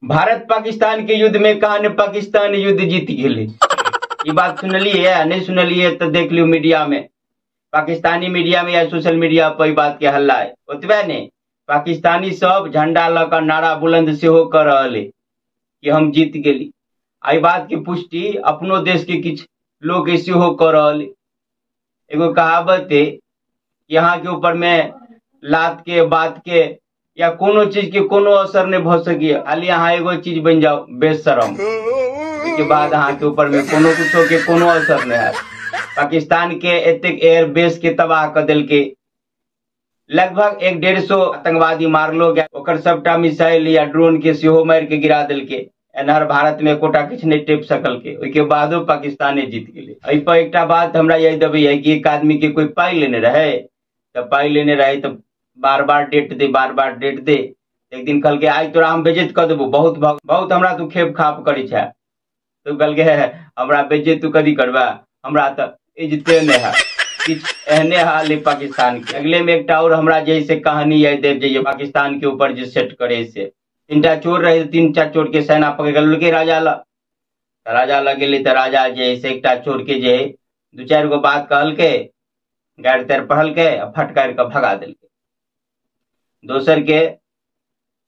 भारत पाकिस्तान के युद्ध में कहा ने पाकिस्तान युद्ध जीत गेलै। ई बात सुनलियै? नहीं सुनलियै तऽ देख लियौ मीडिया में, पाकिस्तानी मीडिया में या सोशल मीडिया पर ई बात के हल्ला है। ओतबे नहीं, पाकिस्तानी सब झंडा लऽ कऽ नारा बुलंद सेहो कऽ रहल है कि हम जीत गेली। एहि बात के पुष्टि अपनो देश के किछु लोग सेहो कऽ रहल है। एगो कहावत है कि अहाँ के ऊपर में लात के बात के या कोनो चीज के कोनो असर नहीं भऽ सकैए, खाली अहाँ एगो चीज बनि जाओ बेशरम, ओहिके बाद अहाँ के ऊपर में कोनो कुछो के कोनो असर नहीं हैत। पाकिस्तान के एतेक एयर बेस के तबाह कऽ देलकै, लगभग 150 आतंकवादी मारलो गया, ओकर सबटा मिसाइल या ड्रोन के सेहो मारि के गिरा देलकै। एनहर भारत में एकोटा किछु नहीं टेप सकलकै, ओहिके बादो पाकिस्ताने जीत गेलै। एहि पर एकटा बात हमरा याद अबैया कि एक आदमी के कोई पाइ लेने रहै, तऽ पाइ लेने रहै तऽ बार बार डेट दे, बार बार डेट दे। एक दिन कहलकै आइ तोरा हम बेइज्जत कऽ देबो, बहुत बहुत हमरा तू खेप खाप करै छे। तो कहलकै हे हमरा बेइज्जत तू कदी करबा, हमरा तऽ इज्जते नहि है। किछु एहने हाल है पाकिस्तान के। अगले में एकटा और हमरा जे से कहानी याद आबि जाइए पाकिस्तान के ऊपर जे सेट करे से। 3टा चोर रहे, 3टा चोर के सेना पकड़ के राजा लग, राजा लग गेलै तऽ राजा जे से एकटा चोर के जे 2-4 गो बात कहलकै, गारि तारि पढ़लकै आ फटकारि कऽ भगा देलकै। दोसर के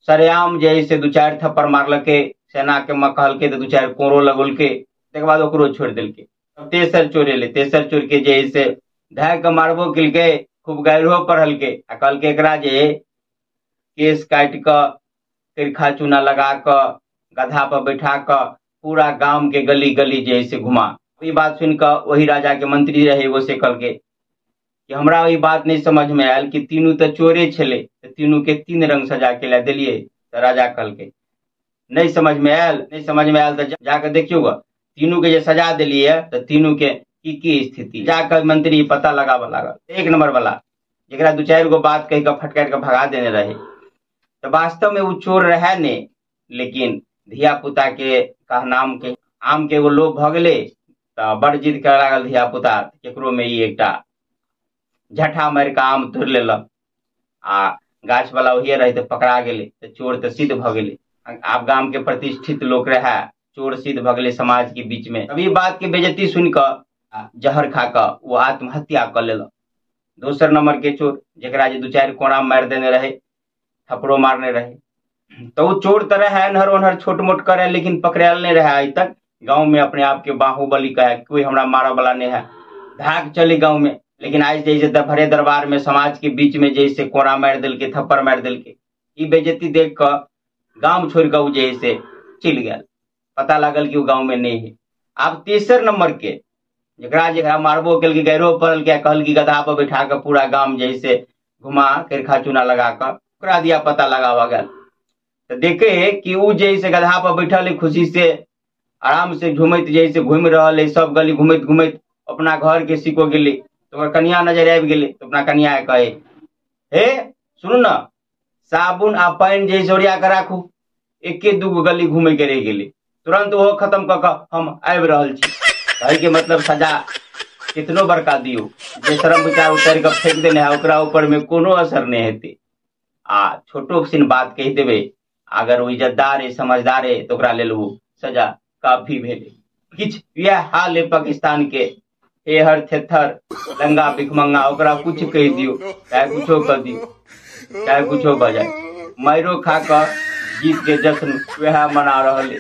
सरेआम जे से 2-4 थप्पड़ मारलकै, सेना के कहलकै तऽ 2-4 कोरो लगौलकै, तकर बाद ओकरो छोड़ि देलकै। तेसर चोर एलै, तेसर चोर के जे से धए कऽ मारबो केलकै, खूब गारिहो पढ़लकै आ कहलकै एकरा जे केस काटि कऽ केरखा चूना लगा कऽ गधा पर बैठा कऽ पूरा गाम के गली गली जे से घुमा। ई बात सुनि कऽ ओही राजा के मंत्री रहे एगो, से कहलकै कि हमरा ई बात नहीं समझ में आयल कि तीनू तऽ चोरे छलै, तऽ तीनू के 3 रंग सजा के लए देलियै। तऽ राजा कहलकै नहीं समझ में आयल, नहीं समझ में आयल तऽ जाके देखियौ ग, तीनू के जे सजा देलियै तऽ तीनू के की की स्थिति। जाके मंत्री पता लगाबऽ लागल। 1 नंबर वाला जकरा 2-4 गो बात कहि कऽ फटकारि कऽ भगा देने रहे, तऽ वास्तव में ओ चोर रहे ने, लेकिन धिया पुता के कहनाम के आम के एगो लोभ भऽ गेलै तऽ बड़ जिद करऽ लागल धिया पुता, केकरो में ई एकटा झट्ठा मारि कऽ आम तोड़ि लेलक आ गाछ वाला ओहिए रहै तऽ पकड़ा गेलै, तऽ चोर तऽ सिद्ध भऽ गेलै। आब गाम के प्रतिष्ठित लोक रहै, चोर सिद्ध भऽ गेलै समाज के बीच में। अभी बात के बेइज्जती सुनि कऽ जहर खा कऽ ओ आत्महत्या कऽ लेलक। दोसर नंबर के चोर जकरा जे 2-4 कोड़ा मारि देने रहै, थप्पड़ो मारने रहै, तऽ ओ चोर तऽ रहै एन्हर ओन्हर छोट मोट करै, लेकिन पकड़ायल नहि रहै आइ तक। गाँव में अपने आप के बाहुबली कहे, कोई हमरा मारऽ वाला नहीं है, भाग चले गाँव में। लेकिन आज जैसे भरे दरबार में समाज के बीच में जैसे कोड़ा मारि देलकै, थप्पड़ मारि देलकै, ई बेइज्जती देख कऽ गाम छोड़ि कऽ ओ जे से चलि गेल। पता लागल कि ओ गाँव में नहीं है। आब तेसर नंबर के जकरा जकरा मारबो केलकै, गारियो पड़लकै, कहलकै गधा पर बैठा कऽ पूरा गाम जैसे घुमा केरखा चूना लगा कऽ, ओकरा दिया पता लगाबऽ गेल तऽ देखे कि ओ जे से गधा पर बैठल है, खुशी से आराम से झूमैत जैसे घूमि रहल है, सब गली घूमैत घूमैत अपना घर के सिको गेलै। तऽ ओकर कनिया नजर आबि गेलै, तऽ अपना कनिया के कहै, हे सुनू ने, साबुन आ पानि जे से ओरिया कऽ राखू, 1-2 गो गली घूमै के रहि गेलै, तुरंत ओहो खत्म कऽ कऽ हम आबि रहल छी। कहै के मतलब सजा कितनो बड़का दियौ, जे शरम विचार उतारि कऽ फेंक देने है ओकरा ऊपर में कोनो असर नहि हेतै। आ छोटो सिन बात कहि देबै, अगर ओ इज्जतदार है, समझदार है, तऽ ओकरा लेल ओ सजा काफी भेलै। किछु इएह हाल है पाकिस्तान के, हेहर थेथर लंगा भिखमंगा, ओकरा कुछ कहि दियौ, चाहे कुछो कऽ दियौ, चाहे कुछो भऽ जाय, मारियो खा कऽ जीत के जश्न वएह मना रहल है।